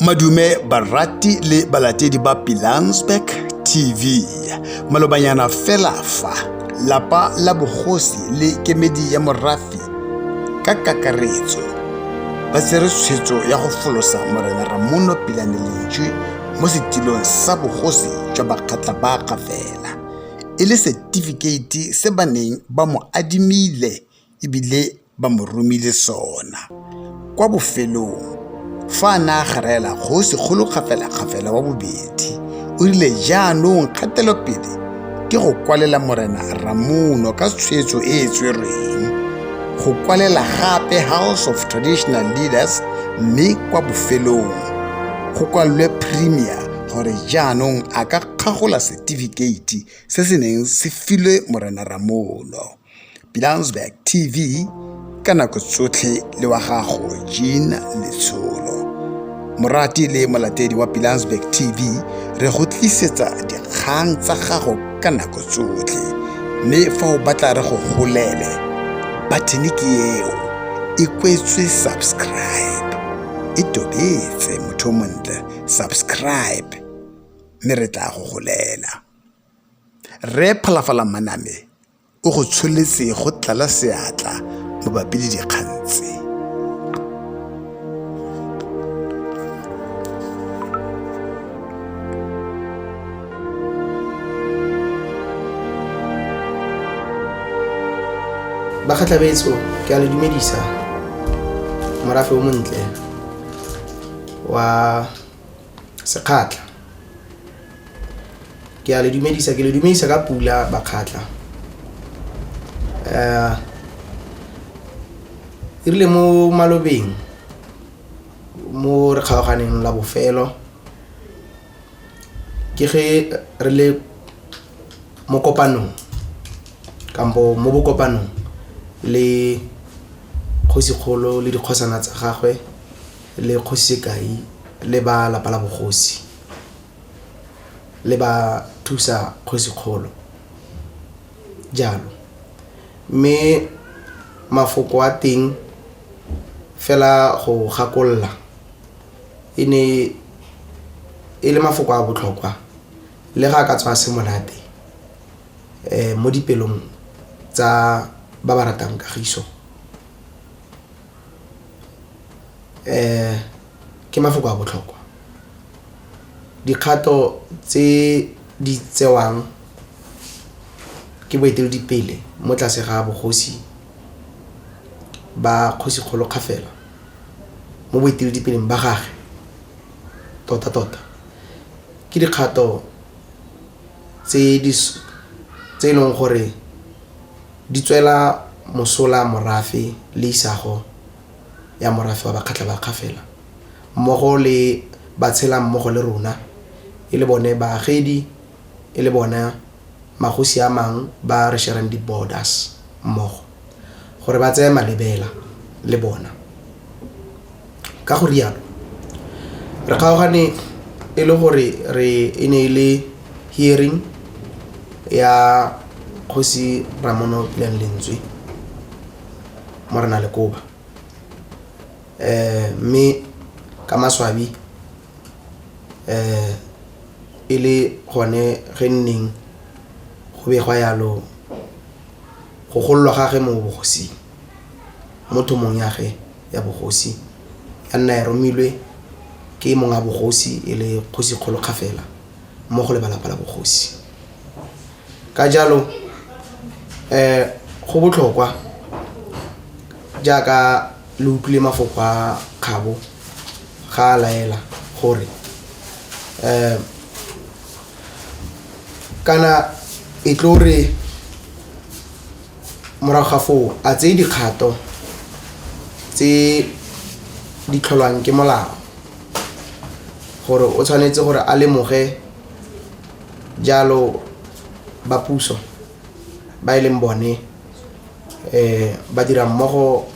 Madume barati le balatedi ba Pilansberg TV. Malobanyana fela fa lapa la bogosi le kemedi ya morafe ka kakaretso ba tsere tshwetso ya go folosa Morena Ramono Pilane Lentswe mo setilong sa bogosi jwa Bakgatla ba Kgafela e le setifikeiti se ba neng ba mo adimile ebile ba mo romile sona. Kwa bofelong, fa a ne a garela Kgosikgolo Kgafela-Kgafela wa bobedi, o rile jaanong kgatelopele ke go kwalela Morena Ramono ka tshwetso e e tserweng, go kwalela gape House of Traditional Leaders mme kwa bofelong go kwalelwe Premier gore jaanong a ka kgagola setifikeiti se se neng se filwe Morena Ramono. Pilansberg TV ka nako tsotlhe le wa gago Jean Letsholo. Morati le molatedi wa Pilansberg TV re go tlisetsa dikgang tsa gago ka nako tsotlhe. Mme fa o batla re go golele, button ke eo e kwetswe subscribe. E tobetse motho o montle subscribe mme re tla go golela. Rre Phalafala Maname o go tsholetse go tlala seatla mabapi le dikgang tse. Bakgatla betsho ke a le dumedisa morafe o montle wa Sekgatla. Ke a le dumedisa, ke le dumedisa ka pula Bakgatla. E rile mo malobeng mo re kgaoganeng la bofelo ke ge re le mo kopanong kampo mo bokopanong le kgosikgolo le dikgosana tsa gagwe le kgosi Sekai le ba lapa la bogosi le ba thusa kgosikgolo jalo. Mme mafoko a teng fela go gakolola e ne e le mafoko a botlhokwa le ga a ka tswa a se monate mo dipelong tsa ba ba ratang kagiso. Ke mafoko a botlhokwa. Dikgato tse di tsewang ke boeteledipele mo tlase ga bogosi ba Kgosikgolo Kgafela mo boeteledipeleng ba gagwe tota-tota ke dikgato tse e leng gore di tswela mosola morafe le isago ya morafe wa Bakgatla ba Kgafela mmogo le batshela mmogo le rona e le bone baagedi e le bona magosi a mang ba re sharang di-borders mmogo gore ba tseye malebela le bona. Ka go rialo re kgaogane e le gore re e ne e le hearing ya kgosi Ramono Pilane Lentswe Morena Lekoba mme ka maswabi e le gone ge nneng go begwa yalo go gololwa ga ge mo bogosing mo thomong ya ge ya bogosi ya nna e romilwe ke mongwe a bogosi e le kgosi kgolo Kgafela mmogo le ba lapa la bogosi. Ka jalo go botlhokwa jaaka le utlwile mafoko a kgabo ga a laela gore kana e tlo re morago ga foo a tseye dikgato tse di tlholwang ke molao gore o tshwanetse gore a lemoge jalo ba puso ba e leng bone ba dira mmogo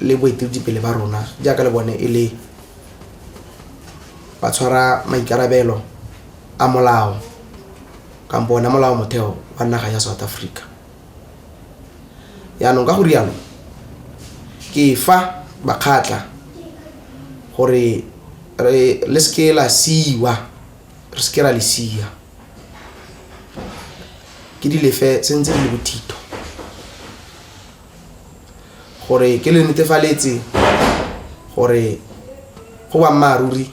le boeteledipele ba rona jaaka le bone e le ba tshwara maikarabelo a molao kampo ona molao motheo wa naga ya South Africa. Jaanong ka go rialo ke fa Bakgatla Gore re le seke la siiwa, re seke ra le sia. Ke di lefe sentse di le bothitho. Gore ke le netefaletse gore go boammaaruri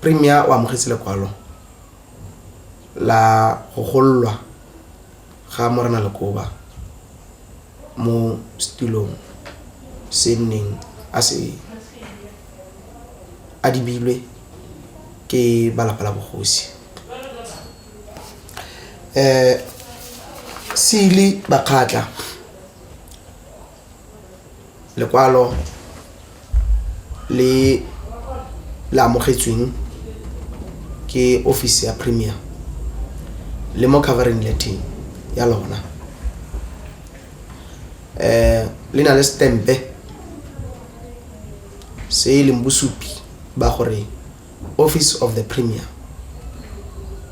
Premier o amogetse lekwalo la go gololwa ga Morena Lekoba mo setulong se nneng a se adibilwe ke ba lapa la bogosi. Se ile Bakgatla lekwalo le le amogetsweng ke office ya premier le mo covering letter ya lona le na le stempe se e leng bosupi ba gore office of the premier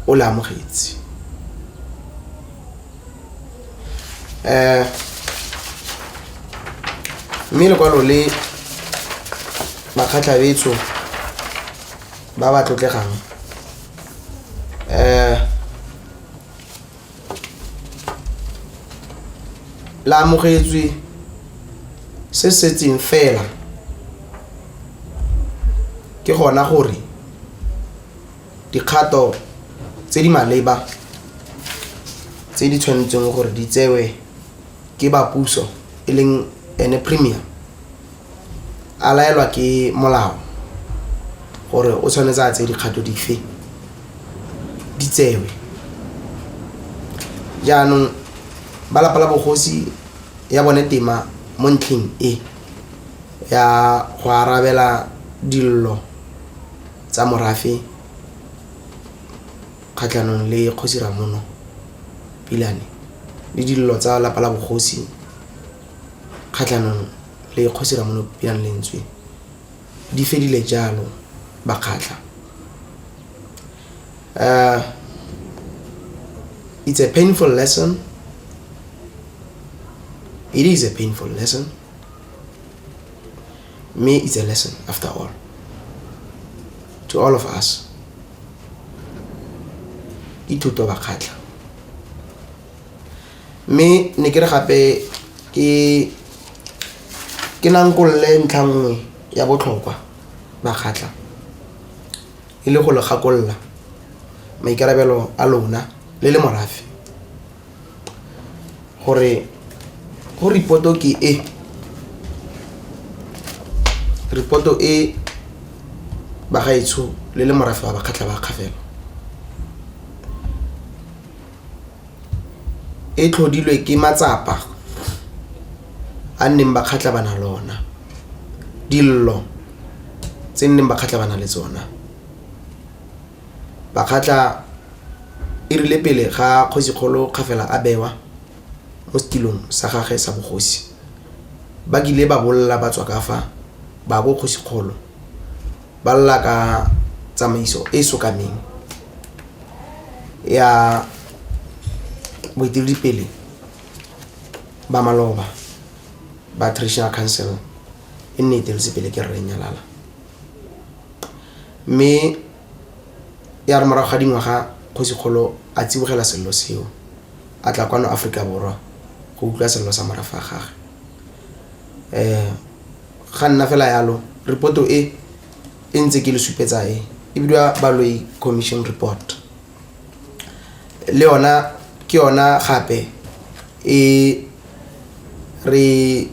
o le amogetse. Mme lekwalo le Bakgatla betsho ba ba tlotlegang le amogetswe se setseng fela ke gona gore dikgato tse di maleba tse di tshwanetseng gore di tsewe ke ba puso e leng ene premier a laelwa ke molao gore o tshwanetse a tseye dikgato dife di tsewe. Jaanong ba lapa la bogosi ya bone tema mo ntlheng e ya go arabela dillo tsa morafe kgatlhanong le Kgosi Ramono Pilane le dillo tsa lapa la bogosi kgatlhanong le Kgosi Ramono Pilane Lentswe di fedile jalo Bakgatla. It's a painful lesson. It is a painful lesson. Mme it's a lesson after all to all of us. Ke thuto Bakgatla. Mme ne ke re gape ke ke nankolle ntlha nngwe ya botlhokwa Bakgatla e le go le gakolola maikarabelo a lona le le morafe gore go reporto ke e reporto e bagaetsho le le morafe wa Bakgatla ba Kgafela e tlhodilwe ke matsapa a nneng Bakgatla ba na le ona, dillo tse nneng Bakgatla ba na le tsona. Bakgatla e rile pele ga Kgosikgolo Kgafela a bewa mo setilong sa gagwe sa bogosi, ba kile ba bolla ba tswa ka fa ba ko Kgosikgolo ba lla ka tsamaiso e e sokameng ya boeteledipele ba maloba ba Traditional Council e nne e eteletse pele ke Rre Nyalala. Mme ya re morago ga dingwaga Kgosikgolo a tsibogela sello seo, a tla kwano Aforika Borwa go utlwa sello sa morafe wa gagwe. Ga nna fela yalo, reporto e e ntse ke le supetsa e e bidiwa Baloi Commission Report. Le yona ke yona gape e re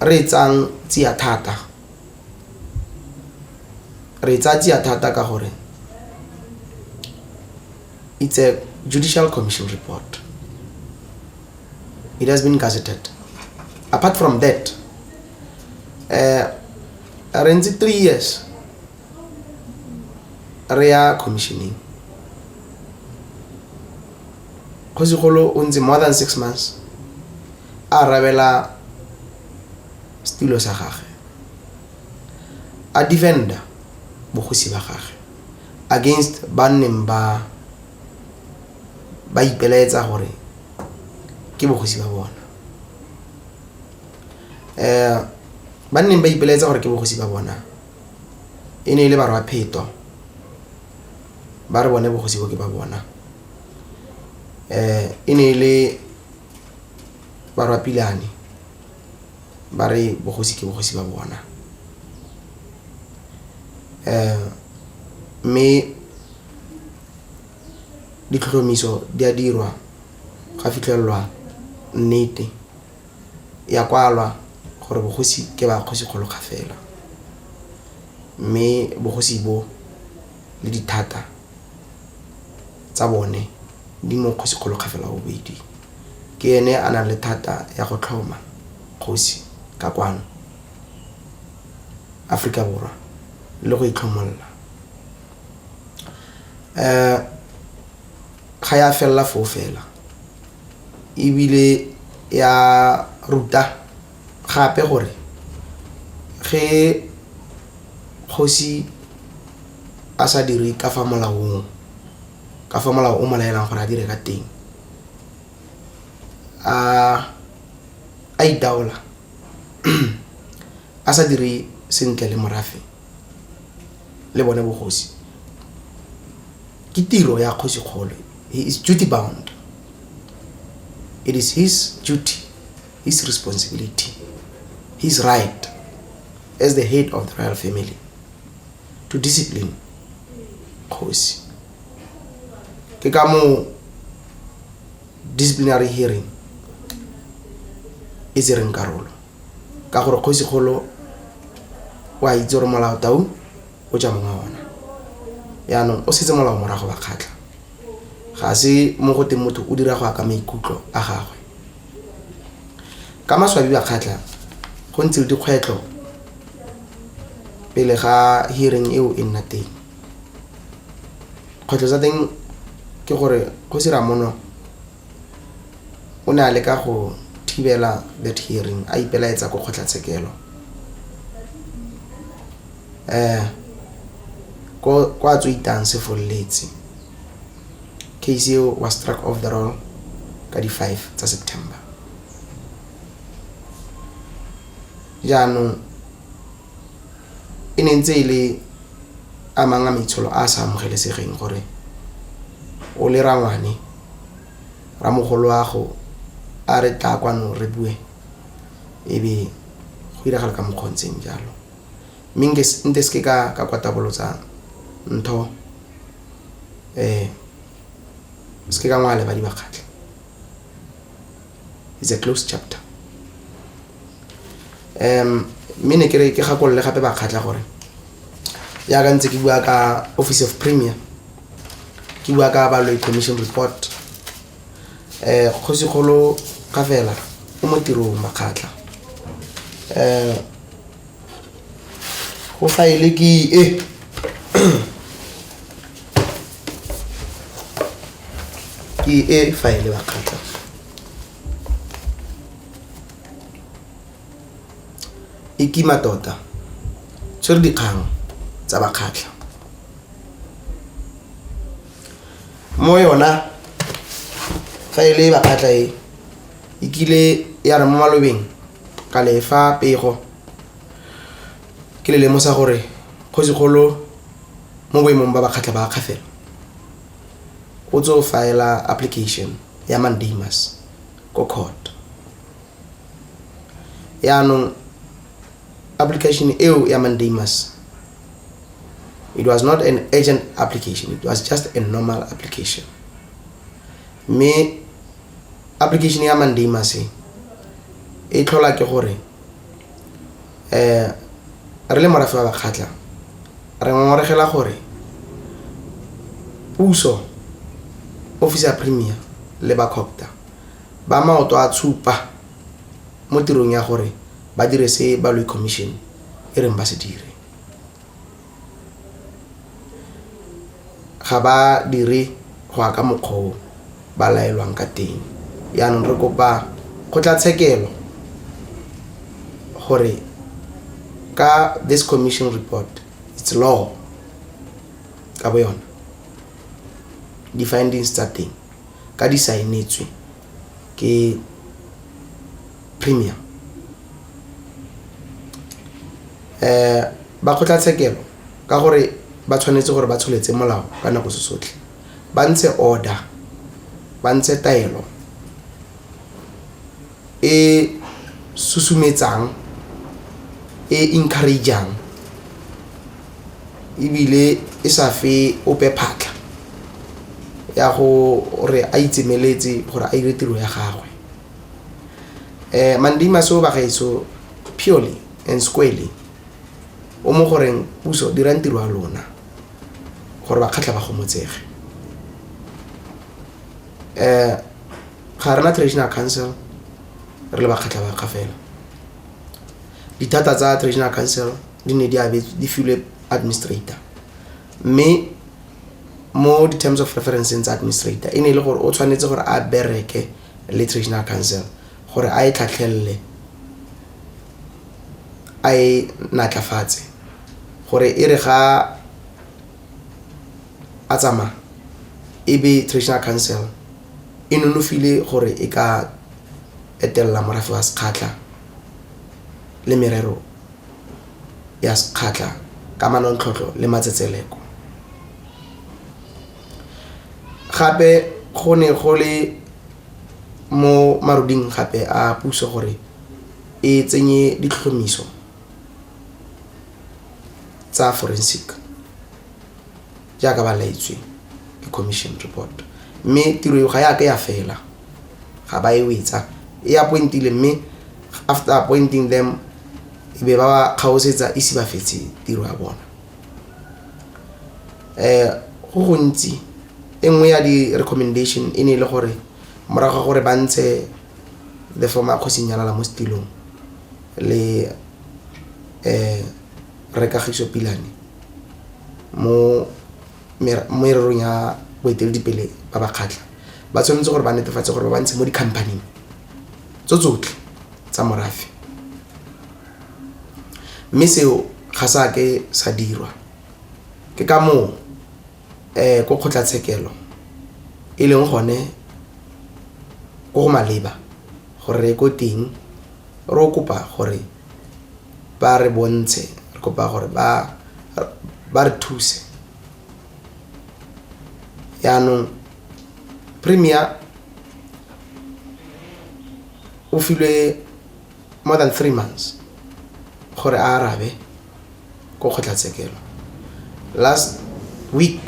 re e tsayang tsia thata. Re e tsaya tsia thata ka gore it's a judicial commission report. It has been gazetted. Apart from that, re ntse 3 years re ya commissioning. Kgosikgolo o ntse more than 6 months a arabela setulo sa gagwe, a defenda bogosi ba gagwe against ba nneng ba ba ipelaetsa gore ke bogosi ba bona. Ba nneng ba ipelaetsa gore ke bogosi ba bona e ne e le barwa pheto ba re bone bogosi bo ke ba bona e ne e le barwa pilane ba re bogosi ke bogosi ba bona mme ditlhotlhomiso di a dirwa ga fitlhelelwa nnete ya kwalwa gore bogosi ke ba kgosi kgolo kgafela mme bogosi bo le dithata tsa bone di mo kgosi kgolo kgafela wa bobedi ke ene a nang le thata ya go tlhoma kgosi ka kwano Aforika Borwa le go itlhomolla ga ya felela foo fela ebile ya ruta gape gore ge kgosi a sa dire ka fa molaong ka fa molao o mo laelang gore a dire ka teng a itaola a sa dire sentle le morafe le bone bogosi ke tiro ya kgosi kgolo he is duty bound it is his duty his responsibility his right as the head of the royal family to discipline kgosi ke ka moo disciplinary hearing e tsereng karolo ka gore kgosikgolo o a itse gore molao tau o ja mongwe wa ona yaanong o setse molao morago ba kgatlha ga se mo go teng motho o dira go ya ka maikutlo a gagwe ka maswabi ba kgatlha go ntse le dikgwetlho pele ga hearing eo e nna teng kgwetlho tsa teng ke gore kgosi Ramono o ne a leka go thibela that hearing a ipelaetsa ko kgotlatshekelo ko a tswa itang se fololetse case eo was struck off the roll ka di-5 tsa September jaanong e ne ntse e le a mangwe a maitsholo a a sa amogelesegeng gore o le rangwane ramogoloago a re tla kwano re bue e be go diragala ka mokgwa o ntseng jalo mme nte seke ka kwatabolotsa ntho seke ka ngwala lebadi ba kgatlha it's a closed chapter mme ne ke re ke gakolole gape ba kgatlha gore jaaka ntse ke bua ka office of premier ke bua ka Baloyi commission report kgosikgolo Kgafela o mo tirong Bakgatla go faele ke e ke e faele Bakgatla e kima tota tshwere dikgang tsa Bakgatla mo yona faele Bakgatla e e kile ya re mo malobeng ka lefa pego ke le lemosa gore kgosikgolo mo boemong ba Bakgatla ba Kgafela o tso faela application ya mandamus ko court yaanong application eo ya mandamus it was not an urgent application it was just a normal application mme application ya mandamus e e tlhola ke gore re le morafe wa Bakgatla re ngongoregela gore puso office ya premier le ba COGTA ba maoto a tshupa mo tirong ya gore ba dire se Baloyi commission e reng ba se dire ga ba dire go ya ka mokgwa o ba laelwang ka teng yaanong re kopa kgotlatshekelo gore ka this commission report it's law ka bo yona di-findings tsa teng ka di saenetswe ke premier. Ba kgotlatshekelo ka gore ba tshwanetse gore ba tsholetse molao ka nako se sotlhe, ba ntshe order, ba ntshe taelo e susumetsang, e encourage-ang ebile e sa fe ope phatlha ya gore a itsemeletse gore a dire tiro ya gagwe. Mandeimase o bagaetsho purely and squarely o mo goreng puso dirang tiro ya lona gore Bakgatla ba gomotsege. Ga rena traditional council re le Bakgatla ba Kgafela. Dithata tsa traditional council di ne di abetswe, di filwe administrator, mme mo di-terms of reference tsa administrator e ne e le gore o tshwanetse gore a bereke le traditional council gore a e tlhatlhelele, a e natlafatse gore e re ga a tsamaya e be traditional council e nonofile gore e ka etelela morafe wa Sekgatla le merero ya Sekgatla ka manontlhotlho le matsetseleko. Gape go ne go le mo maruding gape a puso gore e tsenye ditlhotlhomiso tsa forensic jaaka ba laetswe ke commission report, mme tiro eo ga ya ke ya fela, ga ba e wetsa. E appointile, mme after appointing them e be ba ba kgaosetsa ise ba fetse tiro ya bona. Go gontsi, e nngwe ya di-recommendation e ne e le gore morago ga gore ba ntshe the former Kgosi Nyalala mo setilong le Rre Kagiso Pilane mo mererong ya boeteledipele ba Bakgatla, ba tshwanetse gore ba netefatse gore ba ba ntshe mo di-company-ing tso tsotlhe tsa morafe, mme seo ga sa ke sa dirwa. Ke ka moo ko kgotlatshekelo e leng gone ko go maleba gore re ko teng re o kopa gore ba re bontshe, re kopa gore ba re thuse. Yaanong premier o filwe more than 3 months gore a arabe ko kgotlatshekelo. Last week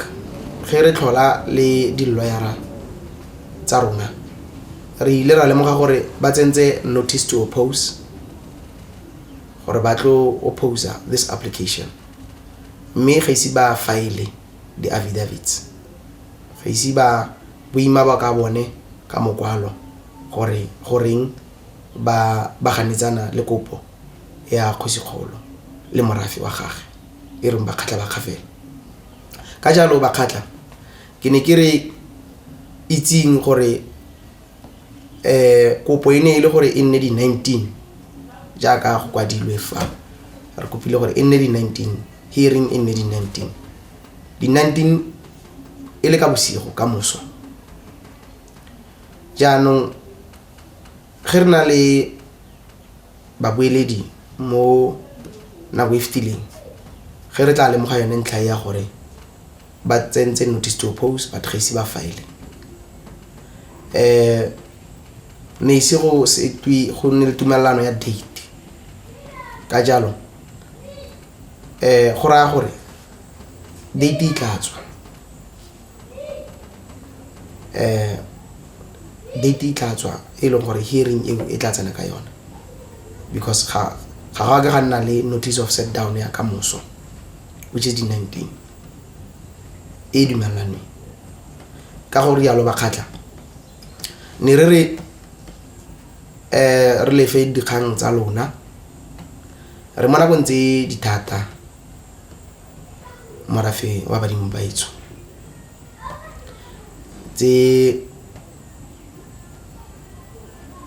ge re tlhola le di-lawyera tsa rona, re ile ra lemoga gore ba tsentse notice to oppose, gore ba tlo opposa this application, mme ga ise ba file di-affidavits, ga ise ba boima ba ka bone ka mokwalo gore goreng ba ganetsana le kopo ya kgosikgolo le morafe wa gage e reng Bakgatla ba Kgafela. Ka jalo Bakgatla, ke ne ke re itseng gore kopo e ne e le gore e nne di-19 jaaka go kwadilwe fa. Re kopile gore e nne di-19, hearing e nne di-19, di-19 e le ka bosigo ka moso. Jaanong ge re na le babueledi mo nako e fetileng, ge re tla lemoga yone ntlha ya gore ba tsentse notice to oppose but ga ise ba file, ne ise go setwe go nne le tumelelano ya date. Ka jalo go raya gore date e tla tswa, date e tla tswa e leng gore hearing eo e tla tsena ka yone, because ga go a ke ga nna le notice of set down ya ka moso, which is di-19 e dumelanweng. Ka gore rialo Bakgatla, ne re re re lefe dikgang tsa lona. Re mo nakong tse di thata, morafe wa badimo baetsho, tse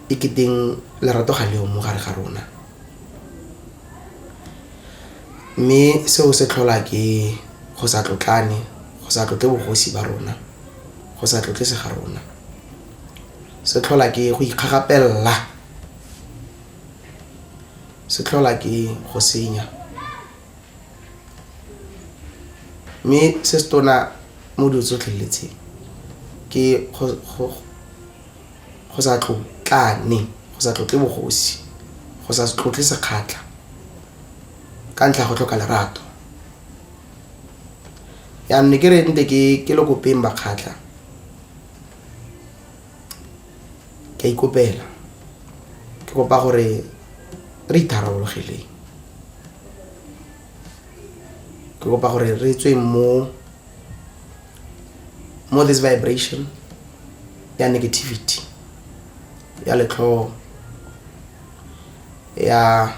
e keteng lerato ga leo mo gare ga rona, mme seo se tlhola ke go sa tlotlane, go sa tlotle bogosi ba rona, go sa tlotle se ga rona. Se tlhola ke go ikgagapella, se tlhola ke go senya. Mme se se tona mo dilo tsotlhe le tse ke go sa tlotlane, go sa tlotle bogosi, go sa tlotle Sekgatla ka ntlha ya go tlhoka lerato. Jaanong ne ke re nte ke lo kopeng Bakgatla, ke a ikopela, ke kopa gore re itharabologeleng. Ke kopa gore re tsweng mo mo this vibration ya negativity, ya letlhoo, ya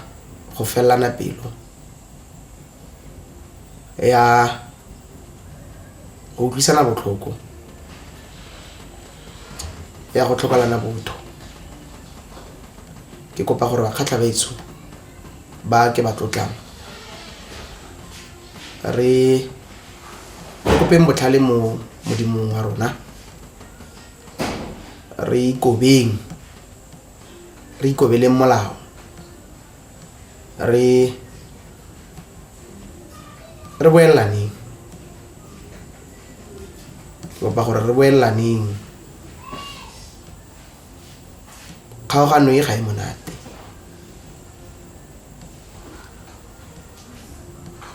go felelana pelo, ya go utlwisana botlhoko, ya go tlhokelana botho. Ke kopa gore Bakgatla betsho ba ke ba tlotlang re kopeng botlhale mo Modimong wa rona, re ikobeng, re ikobeleng molao, re boelelaneng. Ke kopa gore re boelelaneng. Kgaogano e ga e monate,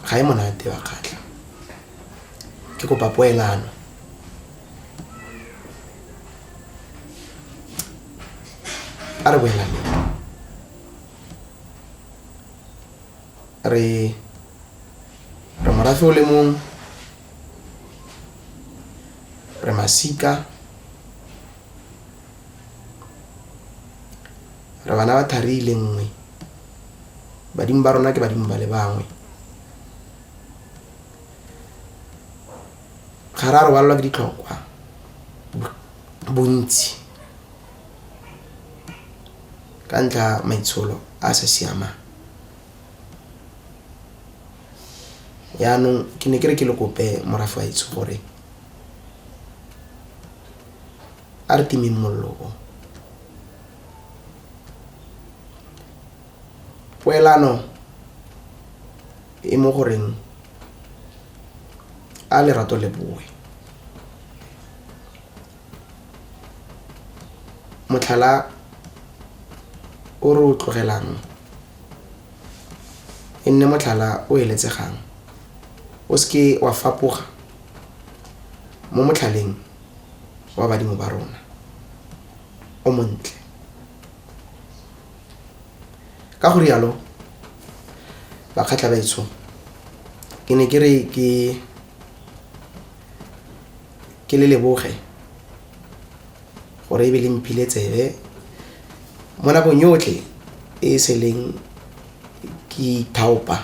ga e monate Bakgatla. Ke kopa poelano. A re boelaneng. Re morafe o le mongwe, re masika. Re bana ba thari e le nngwe, badimo ba rona ke badimo ba le bangwe. Ga re a robalelwa ke ditlhokwa bontsi ka ntlha ya maitsholo a a sa siamang. Jaanong ke ne ke re ke le kope morafe wa etsho gore a re timeng mollo o. Poelano e mo goreng a lerato le boe. Motlhala o re o tlogelang e nne motlhala o eletsegang, o seke wa fapoga mo motlhaleng wa badimo ba rona o montle. Ka go rialo, Bakgatla baetsho, ke ne ke re ke ke le leboge gore e be le mphile tsebe mo nakong yotlhe e e seleng ke ithaopa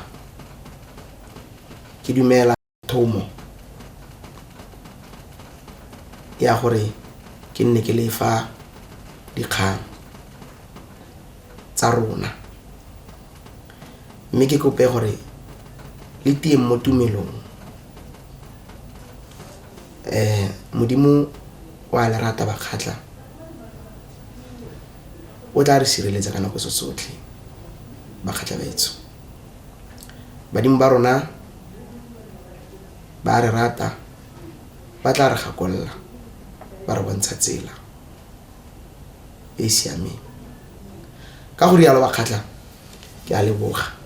ke dumela thomo ya gore ke nne ke le fa dikgang tsa rona. Mme ke kope gore le tieng mo tumelong. Modimo o a le rata Bakgatla, o tla re sireletsa ka nako tse tsotlhe Bakgatla betsho. Badimo ba rona ba re rata, ba tla re gakolola, ba re bontsha tsela e e siameng. Ka go rialo Bakgatla, ke a leboga.